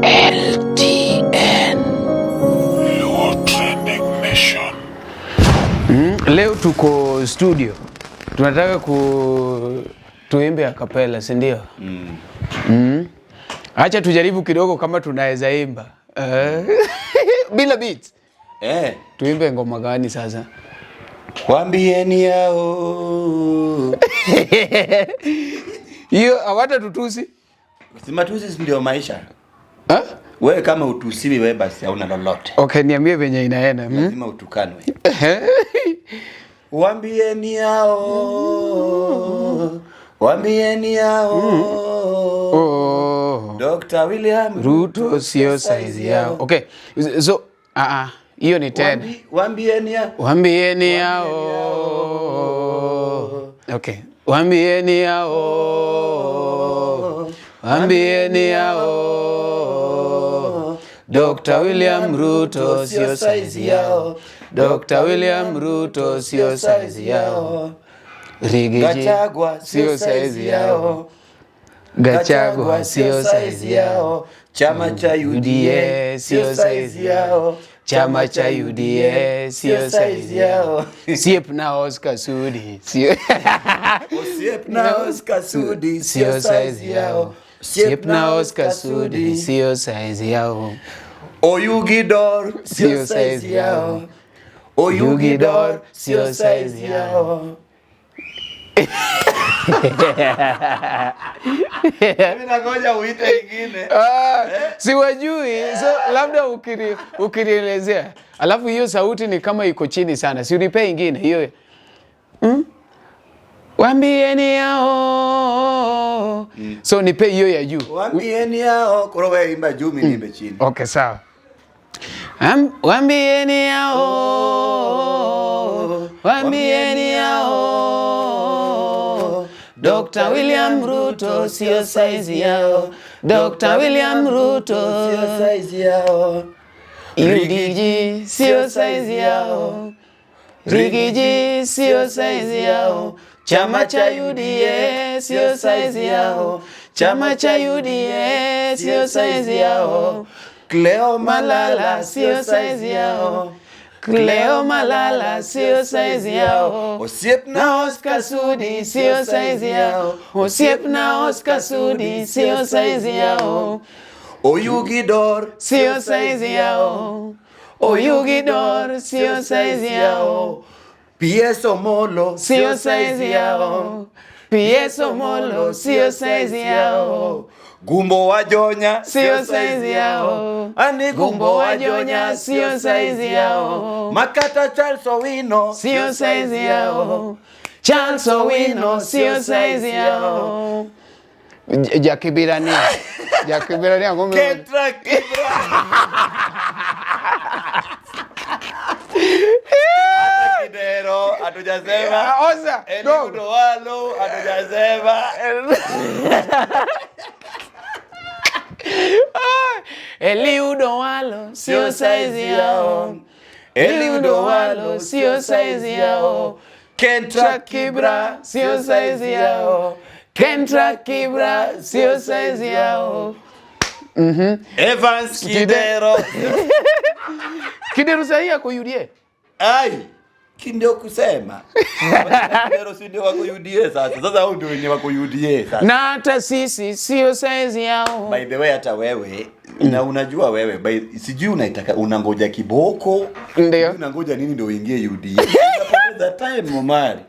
LTN. Luo Trending Nation. Leo tuko studio, tunataka tuimbe a cappella, si ndio? Mm. Acha tujaribu kidogo kama tunaweza imba bila beat. Eh, Tuimbe ngoma gani sasa? Waambieni yao. Hiyo hawata tutusi. Si matusi si ndio maisha. Ha? Wewe kama utusiwi, wewe basi hauna lolote. Okay, niambie venye inaenda. Lazima utukanwe. Waambieni yao. Waambieni yao. Oh. Dr. William Ruto sio size yao. Okay. So, ah ah, hiyo ni 10. Waambieni yao. Waambieni yao. Okay. Waambieni yao. Waambieni yao. Dr. William Ruto sio size yao. Dr. William Ruto sio size yao. Riggy G Gachagua sio size yao. Gachagua sio size yao. Chama cha UDA UDA sio size yao. Chama cha UDA sio size yao. Siep na Oscar Sudi sio Osiep na Oscar Sudi sio size yao. Siep na Oscar Sudi sio size yao. Oyugi Dor Sio sio size size yao. yao. Oyugi Dor sio sio size size yao. yao. Mimi nangoja uite ingine. Ah, siwajui, so labda ukinielezea. Alafu hiyo sauti ni kama iko chini sana, si unipe ingine hiyo. Waambieni yao. So nipe hiyo ya juu. Waambieni yao, koro wewe imba juu, mimi niimbe chini. Okay, sawa. Waambieni yao. Waambieni yao. Dr. William Ruto sio size yao. Dr. William Ruto sio size yao. Riggy G sio size yao. Riggy G sio size yao. Chama cha UDA sio size yao. Chama cha UDA sio size yao. Cleo Malala sio size yao. Cleo Malala sio size yao. Osiep Na Oscar Sudi sio size yao. Osiep na Oscar Sudi sio size yao. Oyugi Dor Sio size yao. Oyugi Dor sio size yao. PS Omolo Sio size yao. PS Omolo sio size yao. Gumbo wa Jonya Sio size yao. Ani Gumbo wa Jonya sio size yao. Makata Charles Owino Sio size yao. Charles Owino sio size yao. Jakibirania. Jakibirania ngome. Ketra Kibra. Hata Kidero hatujasema. Oza. Eliud Owalo hatujasema. Eliud Owalo sio size yao. Eliud Owalo sio size yao. Kentra Kibra sio size yao. Kentra Kibra sio size yao. Evans Kidero. Kidero sahi ako UDA. Ai, kindio kusema. Kidero si ndio wako UDA sasa. Sasa hao ndio wenye wako UDA sasa. Na hata sisi sio size yao. By the way, hata wewe na unajua wewe sijui unaitaka, unangoja kiboko. Ndio. Sijui unangoja nini ndio uingie UDA? Unapoteza time, Omari.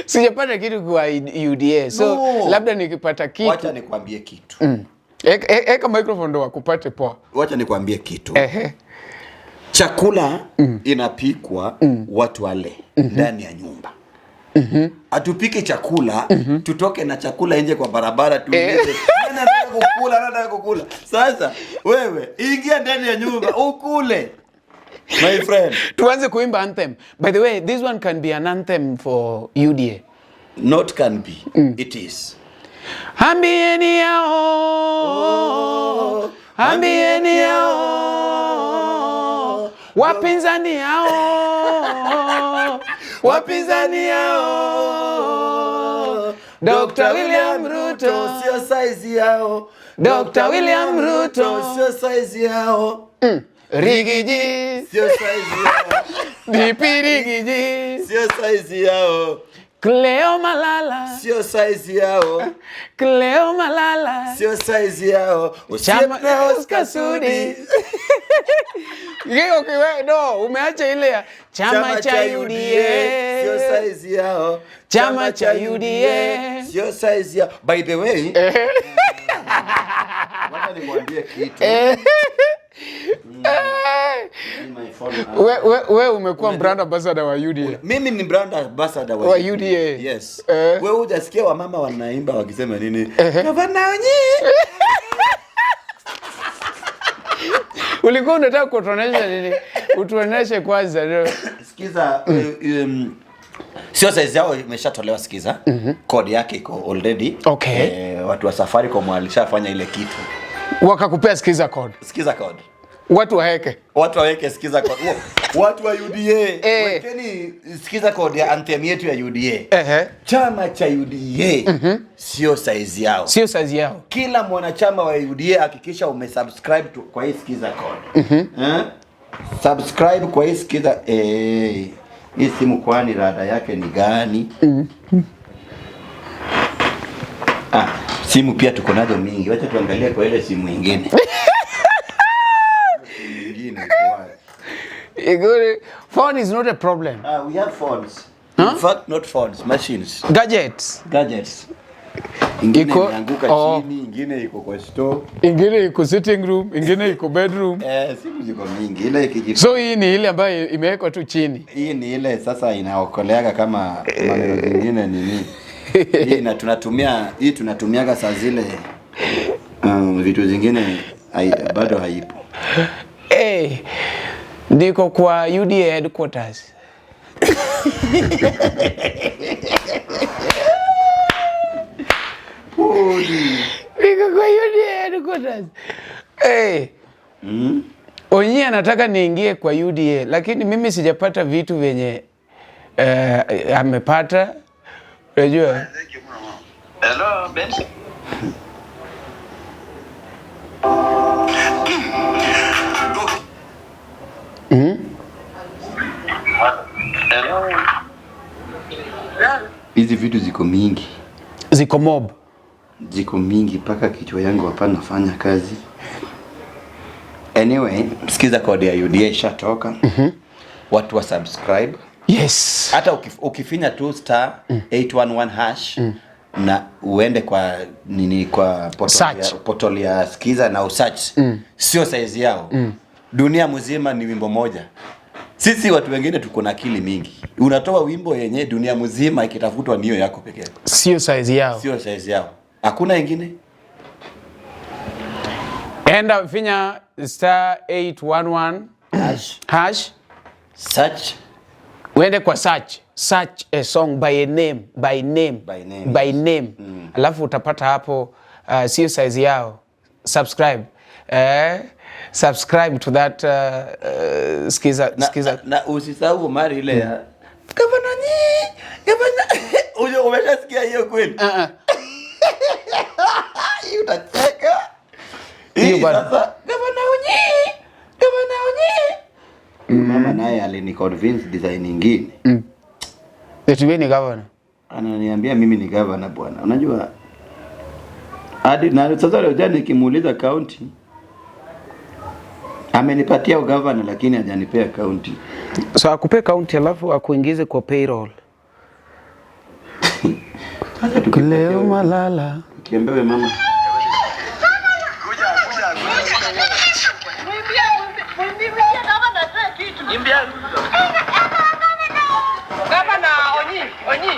Sijapata kitu kwa UDA. So No. labda nikipata kitu. Wacha nikwambie kitu. Eka microphone ndo wakupate poa. Wacha nikwambie kitu. Ehe. Chakula inapikwa watu wale ndani ya nyumba. Hatupiki chakula tutoke na chakula nje kwa barabara tuulize, "Nani anataka kukula, nani anataka kukula?" Sasa wewe ingia ndani ya nyumba ukule. My friend. Tuanze kuimba anthem. By the way, this one can be an anthem for UDA. Not can be. It is. Ambieni yao. Ambieni yao. Wapinzani yao. Wapinzani yao. Dr. William Ruto sio size yao. Dr. William Ruto. Sio size yao. Riggy G. Sio size yao. DP Riggy G. Sio size yao. Cleo Malala. Sio size yao. Cleo Malala. Sio size yao. Chama Usiepna Oscar Sudi. No, umeacha ile ya chama cha sio UDA. size yao. Chama cha UDA. Sio size yao. By the way, wacha nikwambie kitu. My phone. We umekuwa brand ambassador wa UDA. Mimi ni brand ambassador wa Wa UDA. Yes. Eh. Wewe hujasikia wamama wanaimba wakisema nini? Gavana Onyi. Ulikuwa unataka kutuonesha nini? Utuoneshe kwanza leo. Sikiza, sio size yao imeshatolewa. Sikiza, code yake iko already. Okay. Watu wa Safaricom walishafanya ile kitu. Wakakupea sikiza code. Sikiza code. Watu waweke. Watu waweke sikiza code. Watu wa UDA, Eh. wekeni sikiza code ya anthem yetu ya UDA. Ehe. Chama cha UDA sio size yao. Sio size yao. Kila mwanachama wa UDA hakikisha umesubscribe tu kwa hii sikiza code. Eh? Subscribe kwa hii sikiza hii simu kwani rada yake ni gani? Ah, simu pia tuko nazo mingi. Wacha tuangalie kwa ile simu ingine. Simu ingine iko wapi? Phone is not a problem. Ah, we have phones. In fact, not phones, machines. Gadgets. Gadgets. Ingine imeanguka oh. chini, ingine iko kwa store. Ingine iko sitting room, ingine iko bedroom. Eh, simu ziko mingi. Ile ikiji So hii ni ile ambayo imewekwa tu chini. Hii ni ile sasa inaokoleaga kama maneno zingine nini. Hii na tunatumia hii tunatumiaga saa zile vitu zingine bado haipo. Hey, niko kwa UDA headquarters. Niko kwa UDA headquarters. Hey. Onyi anataka niingie kwa UDA lakini mimi sijapata vitu vyenye amepata. Unajua? Hello, Benson. Hello. Hizi vitu ziko mingi. Ziko mob. Ziko mingi mpaka kichwa yangu hapa nafanya kazi. Anyway, sikiza code ya UDA ishatoka. Watu wa subscribe. Yes. Hata ukifinya tu star 811 hash na uende kwa nini kwa portal Search. ya, portal ya Skiza na usearch. Sio size yao. Dunia mzima ni wimbo moja. Sisi watu wengine tuko na akili mingi. Unatoa wimbo yenye dunia mzima ikitafutwa niyo yako pekee yako. Sio size yao. Sio size yao. Hakuna ingine. Enda finya star 811 Hash. hash. Search. Uende kwa search. Search a song by a name, by name. By name. By name. Alafu utapata hapo sio size yao. Subscribe. Subscribe to that skiza Na, skiza. na usisahau mari ile ya gavana nyi, gavana. Ujo umeshasikia hiyo kweli? Hii utacheka. Hiyo Hii bado. sasa gavana Onyi, gavana Onyi. Mama naye aliniconvince design nyingine. Eti wewe ni governor. Ananiambia mimi ni governor bwana. Unajua hadi na sasa leo jana nikimuuliza county amenipatia ugavana lakini hajanipea county. So akupe county alafu akuingize kwa payroll. Sasa tukipatia Leo Malala. tukiambiwa mama Gavana Onyi, Onyi.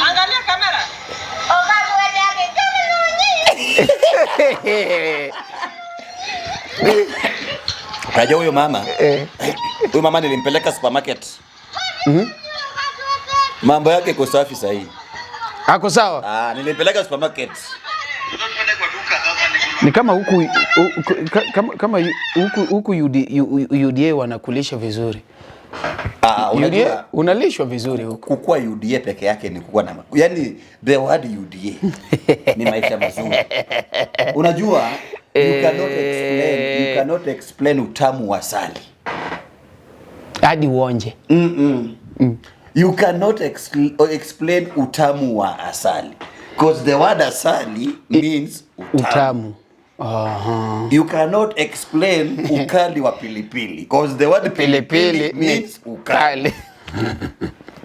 Angalia kamera. Unajua huyo mama? Huyo mama nilimpeleka supermarket. Mambo yake iko safi sahi. Ako sawa. Ah, nilimpeleka supermarket. Ni kama huku kama huku UDA wanakulisha vizuri. Ah, UDA unajua unalishwa vizuri huku. kukua UDA peke yake ni kukua na, yani the word UDA ni maisha mazuri. Unajua you cannot explain utamu wa asali. Hadi uonje. You cannot explain utamu wa asali. Because the word asali means utamu. Utamu. Aha. You cannot explain ukali wa pilipili. Because the word pilipili Pilipili ni means ukali. kali.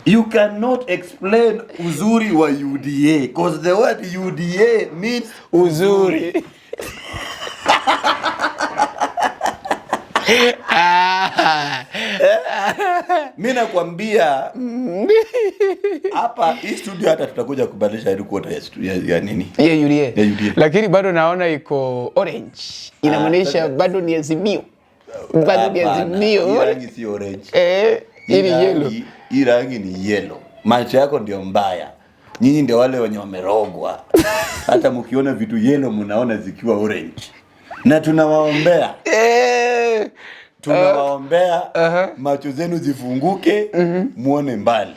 You cannot explain uzuri wa UDA. Because the word UDA means Uzuri. Ah. Mi nakwambia hapa hii studio hata tutakuja kubadilisha headquarter ya ya nini? Ya UDA. Ya UDA. Lakini bado naona iko orange. Inamaanisha bado ni Azimio. Bado ni Hapana, hii Azimio. rangi si orange. Hii ni yellow. Hii rangi ni yellow. Macho yako ndio mbaya. Nyinyi ndio wale wenye wamerogwa. Hata mkiona vitu yellow mnaona zikiwa orange. Na tunawaombea. Tunawaombea macho zenu zifunguke, muone mbali.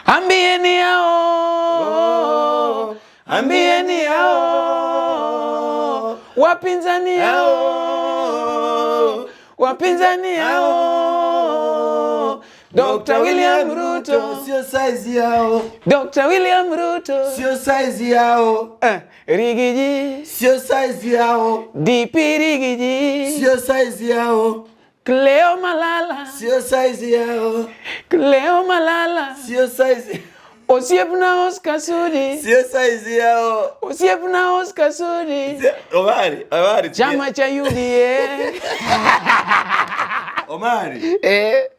Ambieni hao, ambieni hao, wapinzani hao, wapinzani hao, Dr. William Ruto, sio size yao, Dr. William Ruto, sio size yao, Riggy G, sio size yao, DP Riggy G, sio size yao, Cleo Malala, sio size yao, Cleo Malala, sio size, Osiepna Oscar Sudi, sio size yao. Osiepna Oscar Sudi. Omari, Omari, Chama cha UDA. Omari. The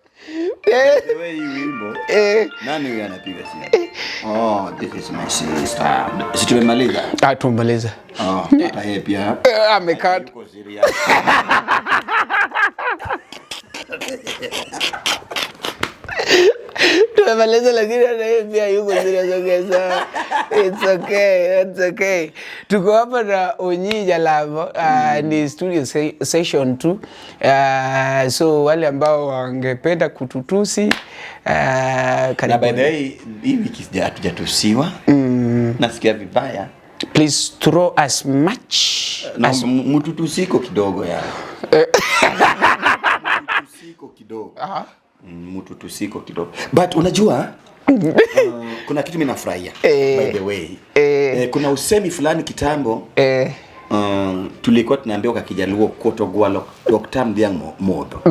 way hii wimbo. Nani huyu anapiga simu? Oh, this is my sister. Si tumemaliza? Ah, tumemaliza. Oh, hata yeye pia. Amekata. Yuko serious. Tumemaliza lakini hata yeye pia yuko serious. Okay, sawa. It's okay, it's okay. Tuko hapa na Onyi Jalamo. Ni studio session tu. So wale ambao wangependa kututusi, Na by karibuni. the way, hii wiki hatujatusiwa. Nasikia vibaya. Please throw as much Na as mtutusiko kidogo ya. Mtutusiko kidogo. Mtutusiko kidogo. But unajua kuna kitu mimi nafurahia. By the way. Kuna usemi fulani kitambo. Tulikuwa tunaambiwa kwa Kijaluo kotogwalo Dr. Mdiang modho.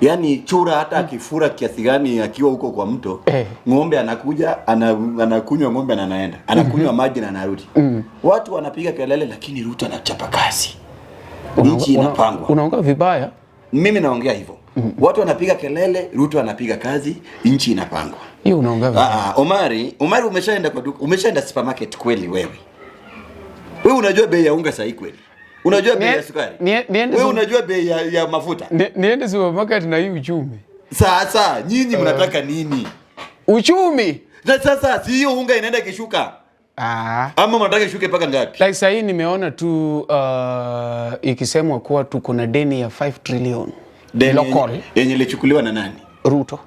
Yaani chura hata akifura kiasi gani akiwa huko kwa mto, ng'ombe anakuja, anakunywa ng'ombe na anaenda. Anakunywa maji na anarudi. Watu wanapiga kelele lakini Ruto anachapa kazi. Nchi inapangwa. Unaongea vibaya. Mimi naongea hivyo. Watu wanapiga kelele, Ruto anapiga kazi, nchi inapangwa. Hiyo unaongea vibaya. Omari, Omari umeshaenda kwa duka, umeshaenda supermarket kweli wewe? Wewe unajua bei ya unga sahi kweli? Unajua bei ya sukari? Niende Wewe unajua bei ya mafuta? Niende supermarket na hii uchumi. Sasa nyinyi mnataka nini? Uchumi. Na sasa si hiyo unga inaenda ikishuka? Ama mnataka ishuke mpaka ngapi? Like sasa hii nimeona tu ikisemwa kuwa tuko na deni ya 5 trillion. Deni Local. yenye ilichukuliwa na nani? Ruto.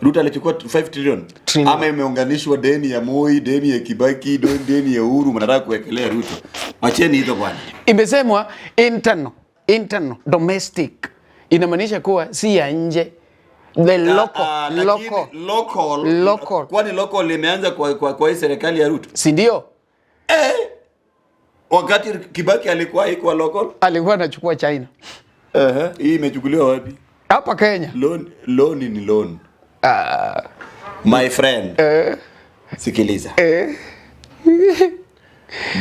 Ruto alichukua 5 trillion. Trillion. Ama imeunganishwa deni ya Moi, deni ya Kibaki, deni ya Uhuru, mnataka kuwekelea Ruto. Wacheni hizo bwana. Imesemwa internal domestic. Inamaanisha kuwa si ya nje. The local, local. Local. Local. Kwani local imeanza kwa hii serikali ya Ruto? Si ndio? Wakati Kibaki alikuwa haikuwa local? Alikuwa anachukua China. Hii imechukuliwa wapi? Hapa Kenya. Loan ni loan. My friend. Sikiliza.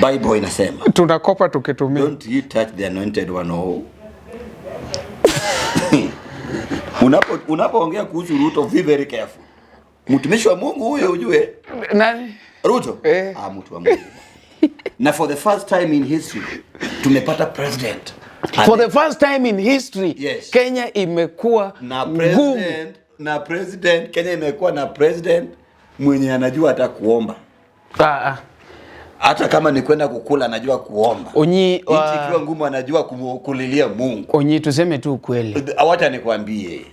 Bible inasema, Tunakopa tukitumia. Don't you touch the anointed one, oh. Unapoongea kuhusu Ruto, be very careful. Mtumishi wa Mungu huyo ujue. Nani? Ruto? Mtu wa Mungu. Na for the first time in history tumepata president. For the first time in history, Yes. Kenya imekuwa Na ngumu. president, na president, Kenya imekuwa na president mwenye anajua hata kuomba. Ah, ah. Hata kama ni kwenda kukula anajua kuomba. Onyi, Nchi ikiwa ngumu anajua kulilia Mungu. Onyi, tuseme tu ukweli. Wacha nikwambie,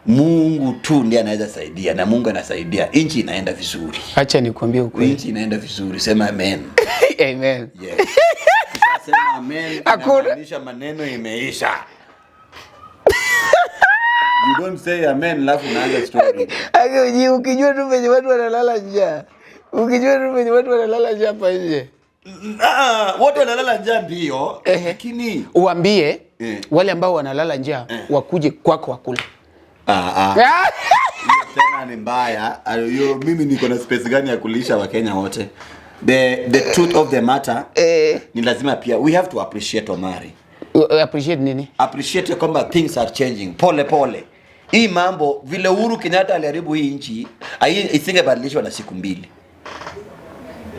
Mungu tu ndiye anaweza saidia, na Mungu anasaidia. Nchi inaenda vizuri. Acha nikwambie ukweli. Nchi inaenda vizuri. Sema amen. Amen. Yes. Ukishasema amen, Hakuna. inamaanisha maneno imeisha. You don't say amen alafu unaanza story. Aki, Onyi, ukijua tu venye watu wanalala njaa. Ukijua tu venye watu wanalala njaa hapa nje. Ah, wote wanalala njaa ndio, lakini Uambie Eh. wale ambao wanalala njaa wakuje kwako wakule. Ah, ah. Hiyo tena ni mbaya. Hiyo mimi niko na space gani ya kulisha Wakenya wote? The truth of the matter ni lazima pia we have to appreciate, Omari. Appreciate nini? Appreciate ya kwamba things are changing pole pole. Hii mambo vile Uhuru Kenyatta aliharibu hii nchi, isingebadilishwa na siku 2.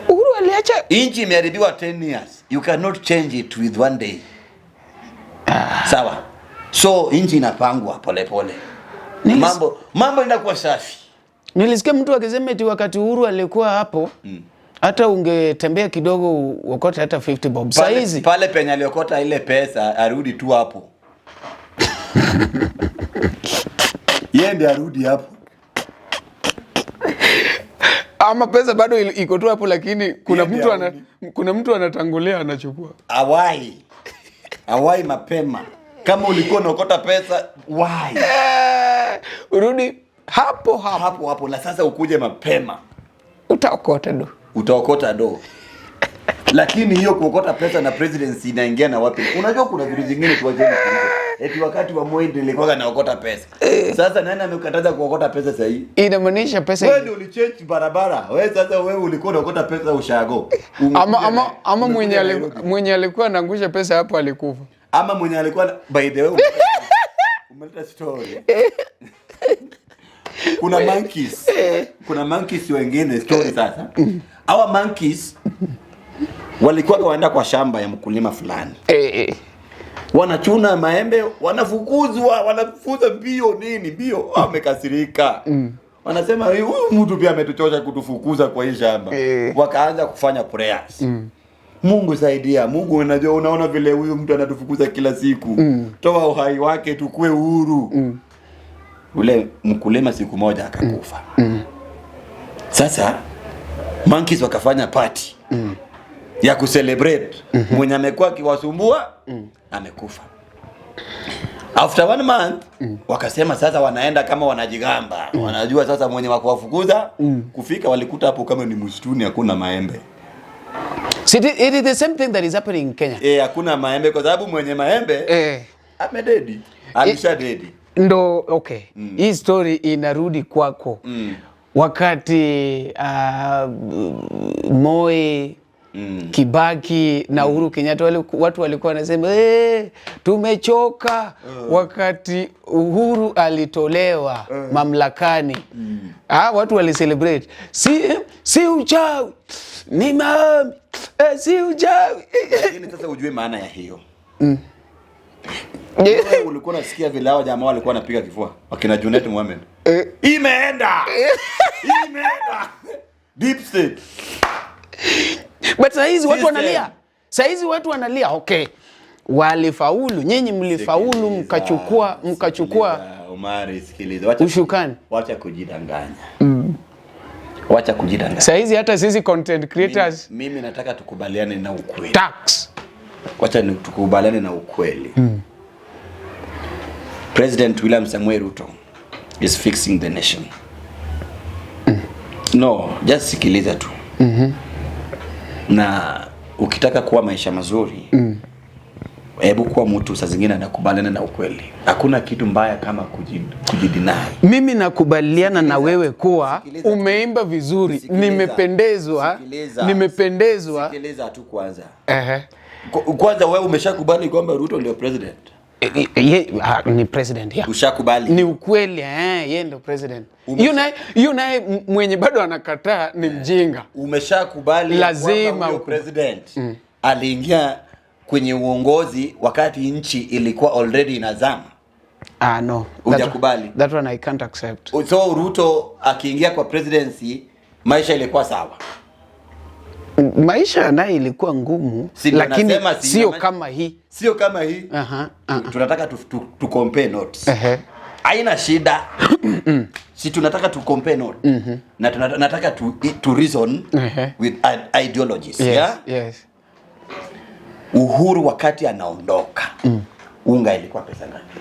Uhuru aliacha Nchi imeharibiwa 10 years. You cannot change it with one day. Sawa. So nchi inapangwa pole pole. Mambo inakuwa safi. Nilisikia mtu akisema eti wakati Uhuru alikuwa hapo hata ungetembea kidogo uokote hata 50 bob. Pale, Saizi pale penye aliokota ile pesa arudi tu hapo. Yeye ndiye arudi hapo. Ama pesa bado iko tu hapo, lakini kuna Yeye mtu ana, arudi. kuna mtu anatangulia anachukua. Awai. Awai mapema. Kama ulikuwa unaokota pesa, why? Urudi hapo hapo. Hapo hapo, na sasa ukuje mapema. Utaokota do. Utaokota do. Lakini hiyo kuokota pesa na presidency inaingia na wapi? Unajua kuna vitu zingine tuwacheni kuuliza. Eti wakati wa Moi nilikuwa naokota pesa. Sasa nani amekataza kuokota pesa sasa hii? Inamaanisha pesa Wewe ndio ulichange barabara. Wewe sasa wewe ulikuwa unaokota pesa ushago. Ama Umekuja Nairobi. mwenye alikuwa anaangusha pesa hapo alikufa. Ama mwenye alikuwa by the way umeleta story. Kuna monkeys. Kuna monkeys wengine story sasa. Hawa monkeys walikuwa waenda kwa shamba ya mkulima fulani. Wanachuna maembe, wanafukuzwa, wanafukuza mbio nini mbio, wamekasirika. Wanasema huyu mtu pia ametuchosha kutufukuza kwa hii shamba. Wakaanza kufanya prayers. Mungu saidia, Mungu unajua, unaona vile huyu mtu anatufukuza kila siku. Toa uhai wake tukue uhuru. Ule mkulima siku moja akakufa. Sasa monkeys wakafanya party ya kucelebrate. Mwenye amekuwa akiwasumbua amekufa. After 1 month wakasema sasa wanaenda kama wanajigamba. Wanajua sasa mwenye wa kuwafukuza. Kufika walikuta hapo kama ni msituni, hakuna maembe. So it is the same thing that is happening in Kenya. Hakuna maembe kwa sababu mwenye maembe amededi. Alisha dedi. Ndo okay. Hii story inarudi kwako. Wakati Moi, Kibaki na Uhuru Kenyatta watu walikuwa wanasema tumechoka. Wakati Uhuru alitolewa mamlakani, watu walicelebrate. Si uchawi ni maombi, si uchawi. Lakini sasa ujue maana ya hiyo. Wewe ulikuwa unasikia vile hao jamaa walikuwa wanapiga kifua wakina Junet Mohamed. Imeenda. Imeenda. Deep state. But saa hizi watu System. wanalia. Saa hizi watu wanalia. Okay. Walifaulu, nyinyi mlifaulu, Sikiliza, mkachukua sikiliza, Omari, sikiliza. Wacha ushukani. Wacha kujidanganya. Wacha kujidanganya. Saa hizi hata sisi content creators Mimi nataka tukubaliane na ukweli. Tax. Wacha ni tukubaliane na ukweli. President William Samoei Ruto is fixing the nation. No, just sikiliza tu. Na ukitaka kuwa maisha mazuri, hebu kuwa mtu saa zingine anakubaliana na ukweli. Hakuna kitu mbaya kama kujideny. Mimi nakubaliana na wewe kuwa Sikiliza. umeimba vizuri, Sikiliza. nimependezwa, Sikiliza. nimependezwa. Sikiliza tu kwanza. Kwanza wewe umeshakubali kwamba Ruto ndio president. Ni president, yeah. Ushakubali? Ni ukweli, yeye ndo president. Hiyo naye mwenye bado anakataa ni mjinga. Umeshakubali ya Lazima kwamba huyo president aliingia kwenye uongozi wakati nchi ilikuwa already inazama? Ah, no. Hujakubali? That one I can't accept. So Ruto akiingia kwa presidency maisha ilikuwa sawa? Maisha naye ilikuwa ngumu, Si ndio lakini nasema, si sio kama hii. Sio kama hii. Aha. Tunataka tu compare notes. Haina shida. Si tunataka tu compare notes. Na tunataka tu reason with ideologies. Yes, yeah? Yes. Uhuru wakati anaondoka, unga ilikuwa pesa ngapi?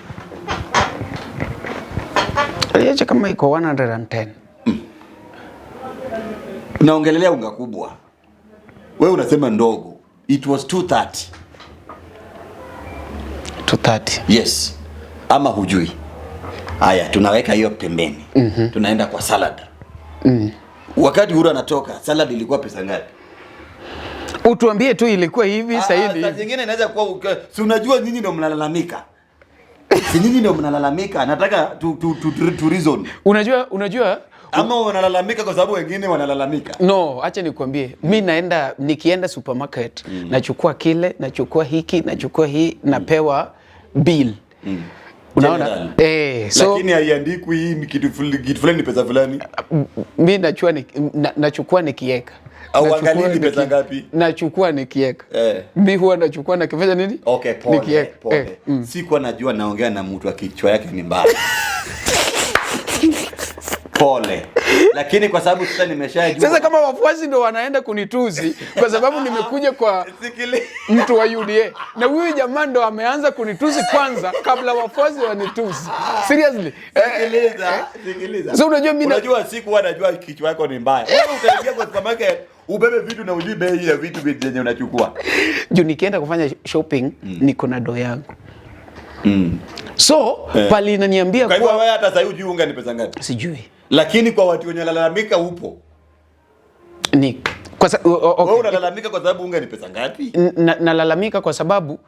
Aliacha kama iko 110. Naongelelea unga kubwa. Wewe unasema ndogo. It was 230. 230. Yes. Ama hujui. Haya, tunaweka hiyo pembeni. Tunaenda kwa salad. Wakati Uhuru anatoka, salad ilikuwa pesa ngapi? Utuambie tu ilikuwa hivi sasa hivi. Saa zingine inaweza kuwa, si unajua nyinyi ndio mnalalamika. Si nyinyi ndio mnalalamika. Nataka tu reason. Unajua ama wanalalamika kwa sababu wengine wanalalamika. No, acha nikwambie. Mimi nikienda supermarket, nachukua kile, nachukua hiki, nachukua hii, napewa bill. Unaona? So lakini haiandikwi hii ni kitu fulani ni pesa fulani. Mimi nachukua nikiweka. Au angalii ni pesa ngapi? Nachukua nikiweka. Mimi huwa nachukua na kifanya nini? Okay, pole, Nikiweka. pole. Sikuwa najua naongea na mtu wa kichwa yake ni mbaya. Pole. Lakini kwa sababu sasa nimeshajua. Sasa kama wafuasi ndio wanaenda kunituzi kwa sababu nimekuja kwa mtu wa UDA. Na huyu jamaa ndo ameanza kunituzi kwanza kabla wafuasi wanituzi. Seriously. Sikiliza. So unajua mimi unajua sikuwa najua kichwa yako ni mbaya. Wewe utaingia kwa supermarket ubebe vitu na ujui bei ya vitu vyenye unachukua. Juu nikienda kufanya shopping niko na do yangu. So pali inaniambia kwa hivyo wewe hata sasa hujui unga ni pesa ngapi? Sijui. Lakini kwa watu wenye wanalalamika upo. Ni kwa okay. Wewe unalalamika kwa sababu unga ni pesa ngapi? Nalalamika kwa sababu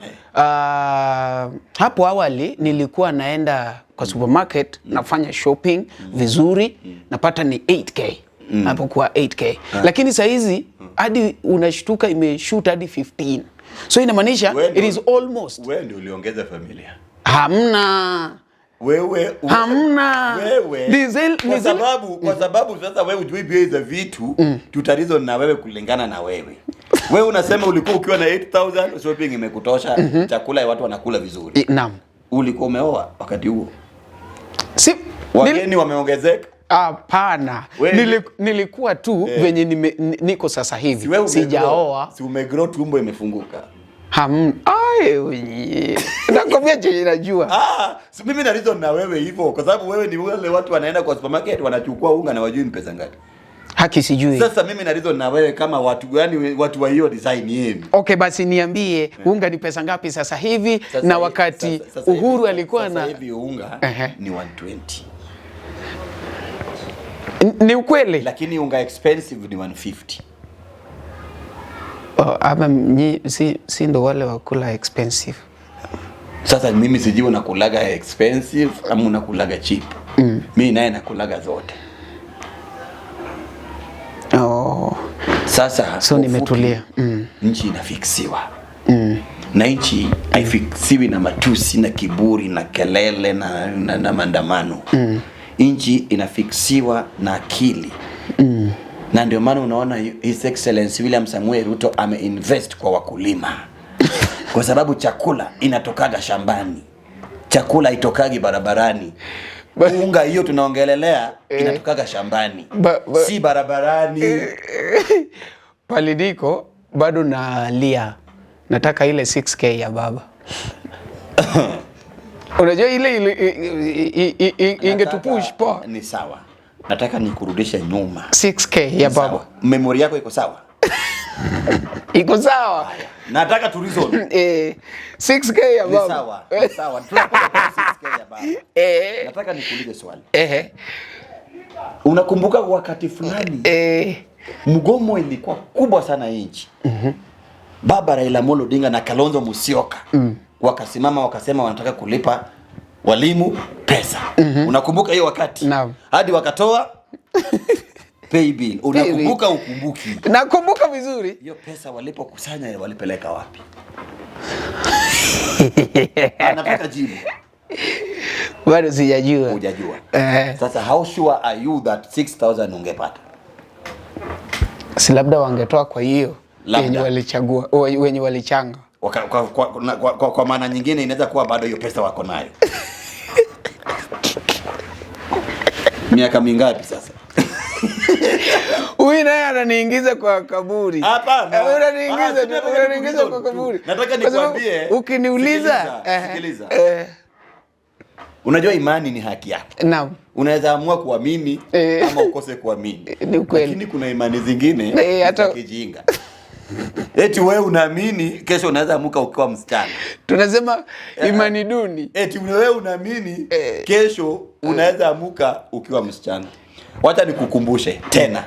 hapo awali nilikuwa naenda kwa supermarket nafanya shopping vizuri, napata ni 8k. Hapo kwa 8k. Lakini saa hizi hadi unashtuka imeshoot hadi 15. So inamaanisha it is almost. Wewe ndio uliongeza familia. Hamna. Wewe hamna. Wewe. Diesel, kwa sababu sasa wewe hujui bei za vitu, tutarizo na wewe kulingana na wewe. Wewe unasema ulikuwa ukiwa na 8000 shopping imekutosha, chakula ya watu wanakula vizuri. Naam. Ulikuwa umeoa wakati huo? Si wageni wameongezeka? Hapana. Nilikuwa tu venye niko sasa hivi. Sijaoa. Si umegrow, tumbo imefunguka. Nakwambia chenye najua. Si mimi na reason na wewe hivyo kwa sababu wewe ni wale watu wanaenda kwa supermarket wanachukua unga na wajui ni pesa ngapi. Haki sijui. Sasa mimi na reason na wewe kama watu yani watu wa hiyo design yenu. Okay, basi niambie unga ni pesa ngapi sasa hivi sasa na wakati sasa Uhuru alikuwa sasa na hivi unga ni 120. Ni ukweli. Lakini unga expensive ni 150. Oh, ama si ndo wale wakula expensive. Sasa mimi sijui unakulaga expensive ama unakulaga cheap. Mimi naye nakulaga zote. Oh. Sasa so nimetulia. Nchi inafiksiwa. Na nchi haifiksiwi na matusi na kiburi na kelele na maandamano. Nchi inafiksiwa na akili. Na ndio maana unaona His Excellency William Samuel Ruto ameinvest kwa wakulima. Kwa sababu chakula inatokaga shambani. Chakula itokagi barabarani. Unga hiyo tunaongelelea inatokaga shambani. Si barabarani. Palidiko bado nalia. Nataka ile 6k ya baba. Unajua ile ingetupush poa. Ni sawa. Nataka nikurudishe nyuma. 6k ya baba. Memory yako iko sawa? Iko sawa. Nataka tu reason. 6k ya baba. Ni sawa. Ni sawa. Tunakuja kwa 6k ya baba. Nataka nikuulize swali. Unakumbuka wakati fulani mgomo ilikuwa kubwa sana nchi. Baba Raila Amolo Odinga na Kalonzo Musyoka Wakasimama wakasema wanataka kulipa walimu pesa. Unakumbuka hiyo wakati? Naam. Hadi wakatoa pay bill. Unakumbuka ukumbuki? Nakumbuka vizuri. Hiyo pesa walipokusanya walipeleka wapi? Anataka jibu. Bado sijajua. Hujajua. Eh. Sasa how sure are you that 6000 ungepata? Si labda wangetoa kwa hiyo Labda. wenye walichagua, wenye walichanga. Waka, kwa, kwa, na- kwa, kwa, kwa maana nyingine inaweza kuwa bado hiyo pesa wako nayo. Miaka mingapi sasa? Huyu naye ananiingiza kwa kaburi. Hapana. Eh, unaniingiza Ah, tu, nataka unaniingiza kwa nikuulize tu. kaburi. Nataka Kwa sababu nikwambie. ukiniuliza, Sikiliza, eh, sikiliza. Unajua imani ni haki yako. Naam. Unaweza amua kuamini ama ukose kuamini. Ni ukweli. Lakini kuna imani zingine Eh, hata- za kijinga. Eti wewe unaamini kesho unaweza amuka ukiwa msichana. Tunasema imani duni. Eti wewe unaamini Eh. kesho unaweza amuka ukiwa msichana. Wacha nikukumbushe tena.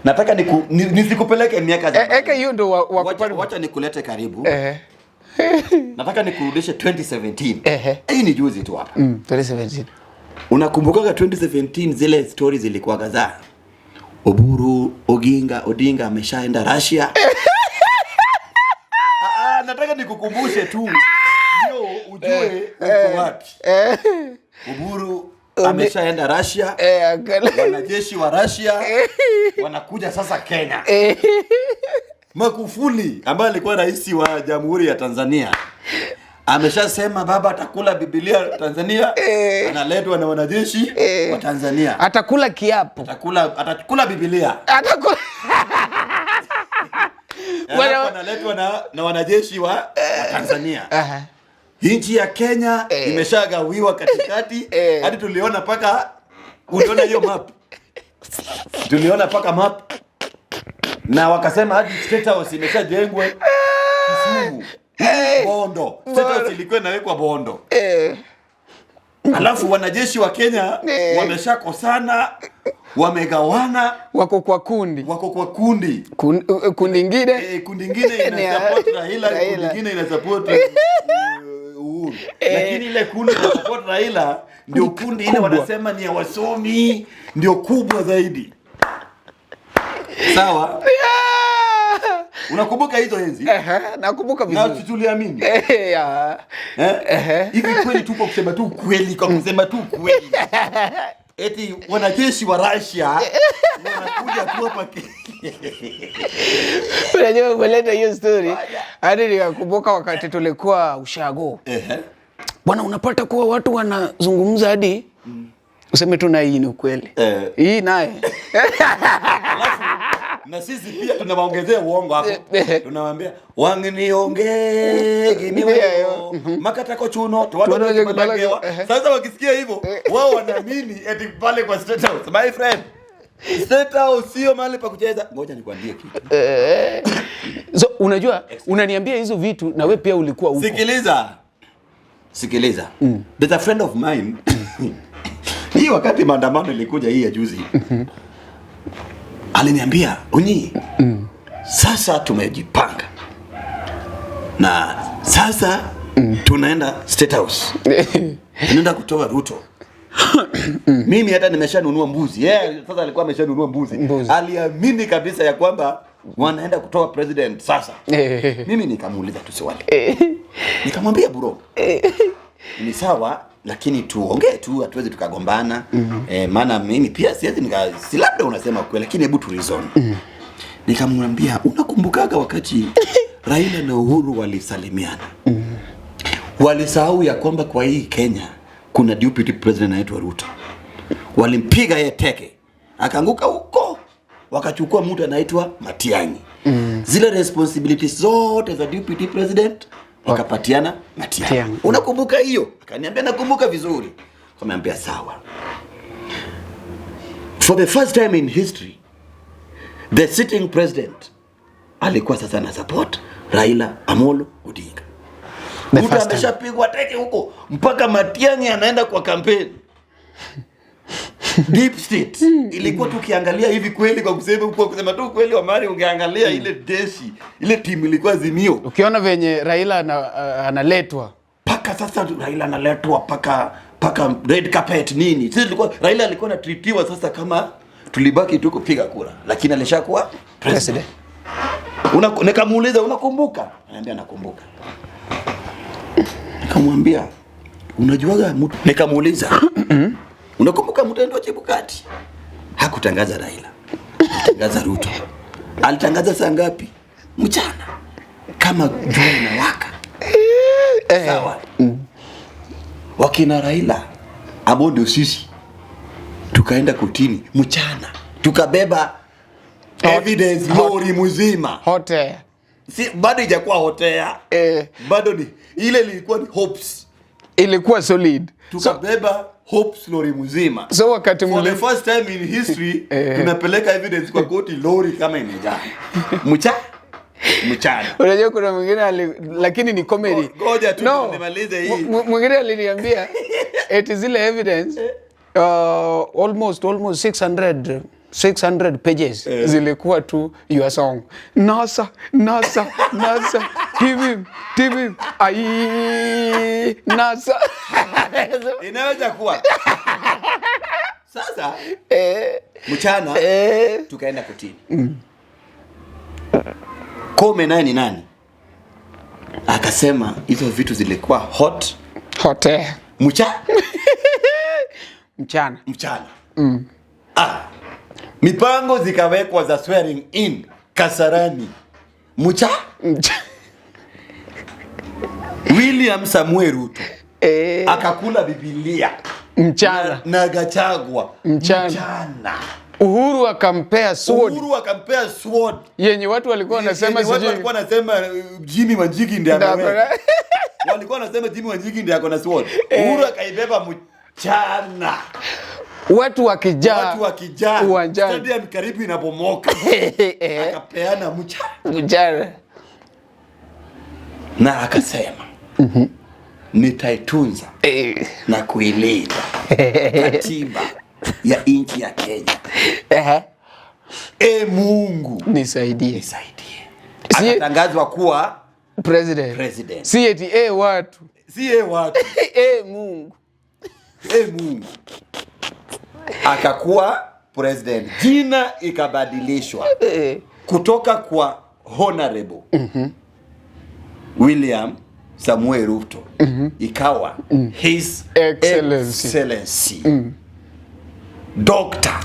Nataka nisikupeleke miaka za Eh, eka hiyo ndo wa Wacha nikulete karibu. Nataka nikurudishe 2017. Ehe. Hii ni juzi tu hapa. 2017. Unakumbukaga 2017 zile stories zilikuwa kadhaa. Oburu Oginga Odinga ameshaenda Russia. Ah, nataka nikukumbushe tu ndio ujue uko wapi. Oburu ameshaenda Russia. Wanajeshi wa Russia wanakuja sasa Kenya. Magufuli ambaye alikuwa rais wa Jamhuri ya Tanzania ameshasema baba atakula Biblia Tanzania, analetwa na wanajeshi wa Tanzania, Atakula kiapo. atakula Biblia Atakula Alafu analetwa na wanajeshi wa Tanzania. Aha. Nchi ya Kenya imeshagawiwa katikati hadi tuliona paka, uliona hiyo map, tuliona paka map, na wakasema hadi State House imeshajengwa Kisumu, Bondo. State House ilikuwa inawekwa Bondo. Alafu wanajeshi wa Kenya wameshakosana, wamegawana, Wako kwa kundi. wako kwa kundi. Kundi ingine Kundi ingine Ni ina support Raila, kundi Raila. ingine ina support Uhuru. Lakini ile kundi ina support Raila ndio kundi ile kubwa. wanasema ni ya wasomi, ndio kubwa zaidi. Sawa? Yeah. Unakumbuka hizo enzi? Ehe, nakumbuka Na vizuri. tuliamini. Ya. Eh? Hivi kweli tupo kusema tu kweli, kwa kusema tu kweli. Eti wanajeshi wa Russia wanakuja tu hapa Kenya. Unajua umeleta hiyo story hadi nikakumbuka wakati tulikuwa ushago. Bwana, unapata kuwa watu wanazungumza hadi useme tu na hii ni ukweli. Hii naye. Alafu na sisi pia tunawaongezea uongo hapo. Tunawaambia wanginionge gimiweyo makatako chuno Tuwado tuwado kibalagewa. Sasa wakisikia hivyo wao wanaamini eti pale kwa State House. My friend, State House sio mahali pa kucheza. Ngoja nikwambie kitu. So unajua unaniambia hizo vitu na we pia ulikuwa huko. Sikiliza. Sikiliza. There's a friend of mine. Hii wakati maandamano ilikuja hii ya juzi. Aliniambia, "Unyi, sasa tumejipanga. Na sasa tunaenda State House. Tunaenda kutoa Ruto." Mimi hata nimeshanunua mbuzi. Yeye sasa alikuwa ameshanunua mbuzi. Mbuzi. Aliamini kabisa ya kwamba wanaenda kutoa president sasa. Mimi nikamuuliza tu swali. Nikamwambia bro, ni sawa lakini tuongee tu, hatuwezi tukagombana. Maana mimi pia siwezi nika, si labda unasema kweli, lakini hebu tu reason. Nikamwambia, unakumbukaga wakati Raila na Uhuru walisalimiana? Walisahau ya kwamba kwa hii Kenya kuna deputy president anaitwa Ruto. Walimpiga yeye teke, akaanguka huko, wakachukua mtu anaitwa Matiang'i. Zile responsibilities zote za deputy president wakapatiana Matiang'i. Matiang'i. Unakumbuka hiyo? Akaniambia nakumbuka vizuri. Akamwambia sawa. For the first time in history, the sitting president alikuwa sasa na support Raila Amolo Odinga. The Ruto first time. ameshapigwa teke huko mpaka Matiang'i anaenda kwa kampeni. Deep state ilikuwa tukiangalia hivi kweli, kwa kusema tu kweli, Omari, ungeangalia ile jeshi, ile timu ilikuwa Azimio. Ukiona venye Raila analetwa. Paka sasa Raila analetwa paka red carpet nini. Sisi tulikuwa, Raila alikuwa anatreatiwa sasa kama tulibaki tu kupiga kura, lakini alishakuwa president. Nikamuuliza, "Unakumbuka?" Ananiambia nakumbuka. Nikamwambia, "Unajuaga mtu?" Nikamuuliza, "Unakumbuka Mutendo wa Chebukati?" Hakutangaza Raila. Alitangaza Ruto. Alitangaza saa ngapi? Mchana. Kama jua inawaka. Sawa. Wakina Raila ambao ndio sisi tukaenda kotini mchana, tukabeba evidence lori mzima. Hot air. Si, bado ijakuwa hot air. Bado ni ile ilikuwa ni hopes. Ilikuwa solid. Tukabeba hopes lori mzima. So wakati For the first time in history tunapeleka evidence kwa koti lori kama imejaa. Mchana. Unajua kuna mwingine lakini ni comedy. Ngoja tu No. nimalize hii. Mwingine aliniambia eti zile evidence almost 600 pages zilikuwa tu your song. NASA, NASA, NASA, TV, TV, ai, NASA. Inaweza kuwa. Sasa mchana tukaenda kotini. Koome naye ni nani? Akasema hizo vitu zilikuwa hot Hot air. Mchana. Mchana. Ah, mipango zikawekwa za swearing in Kasarani William Samuel Ruto akakula Biblia Mchana. na Gachagua Mchana. Mchana. Uhuru akampea sword Uhuru akampea sword yenye watu walikuwa wanasema yenye watu sijui walikuwa wanasema Jimmy Wanjigi ndiye Ndio ameweka. Walikuwa wanasema Jimmy Wanjigi ndiye ako na sword. Uhuru akaibeba mchana. Watu wakijaa Watu wakijaa uwanjani. stadium karibu inabomoka. Akapeana mchana. Mchana. Na akasema, "Nitaitunza na kuilinda katiba ya nchi ya Kenya. E Mungu Nisaidie. nisaidie." Akatangazwa kuwa President. President. Si eti watu. Si e watu. E Mungu. E Mungu. Akakuwa president. Jina ikabadilishwa kutoka kwa Honorable William Samuel Ruto ikawa His Excellency. Excellency Dr.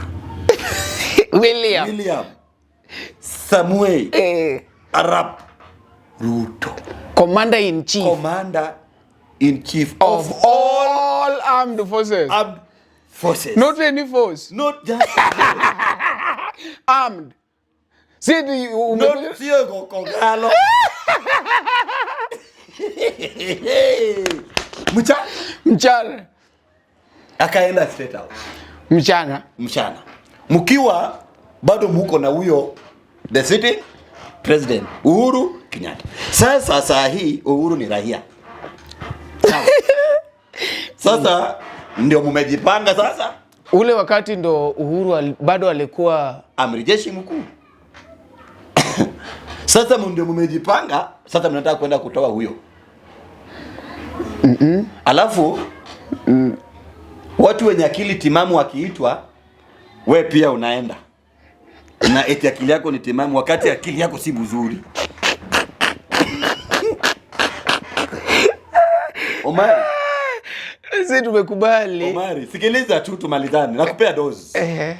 William. William Samuel Arap Ruto. Commander in Chief. Commander in Chief of all armed forces. Armed forces. Not any force. Not just Armed. Si eti umekuja not sio Kogalo. Mchana Mchana. Akaenda State House. Mchana. Mchana. Mkiwa bado muko na huyo the sitting president Uhuru Kenyatta. Sasa saa hii Uhuru ni raia. Sawa. Sasa ndio mumejipanga sasa. Ule wakati ndo Uhuru bado alikuwa amiri jeshi mkuu. Sasa ndio mumejipanga, sasa mnataka kwenda kutoa huyo. Alafu watu wenye akili timamu wakiitwa, we pia unaenda. Na eti akili yako ni timamu wakati akili yako si mzuri. Omari. Sisi tumekubali. Omari, sikiliza tu tumalizane. Nakupea dose.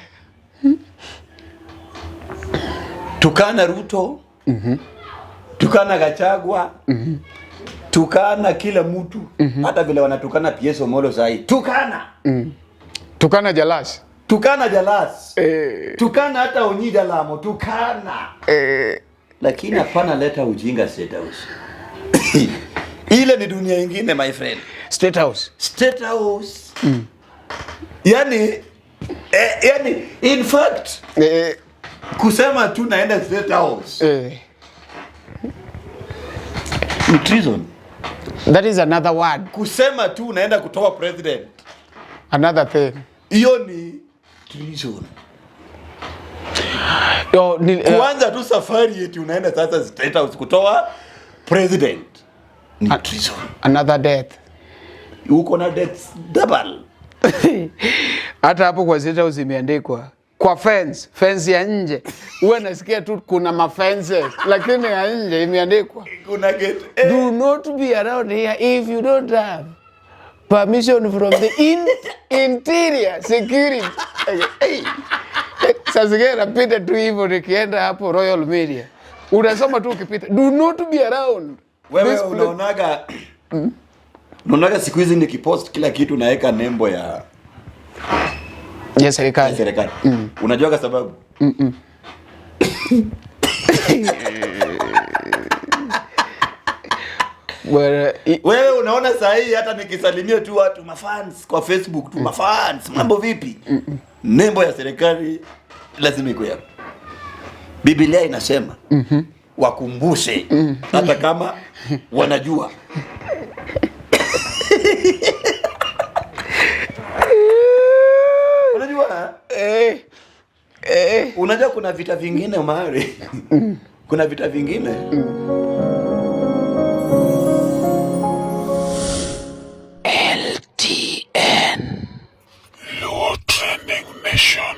Tukana Ruto. Tukana Gachagua. Tukana kila mtu. Hata vile wanatukana PS Omollo sahi. Tukana. Tukana Jalas. Tukana Jalas. Tukana hata Onyi Jalamo, tukana. Lakini hapana leta ujinga State House. Ile ni dunia ingine, my friend. State House. State House. Yani, in fact kusema tu naenda State House ni treason. That is another word. Kusema tu naenda kutoa president. Another thing. Hiyo ni Treason. Yo, Kuanza tu safari eti unaenda sasa State House kutoa president ni treason. Another death. Uko na death double. Hata hapo kwa State House imeandikwa kwa fence ya nje. Huwa nasikia tu kuna mafences, lakini ya nje imeandikwa Kuna gate. Eh, do not be around here if you don't have permission from the interior security. Hey. Sasa zingine napita tu hivyo nikienda hapo Royal Media. Unasoma tu ukipita, do not be around. Wewe This place. unaonaga siku hizi nikipost kila kitu naweka nembo ya Ya serikali. serikali. Unajua kwa sababu? Bwana, Wewe unaona saa hii hata nikisalimia tu watu mafans kwa Facebook tu mafans, mambo vipi? Nembo ya serikali lazima iko hapo. Biblia inasema wakumbushe hata kama wanajua. Unajua? Unajua kuna vita vingine mahali. Kuna vita vingine. Luo Trending Nation.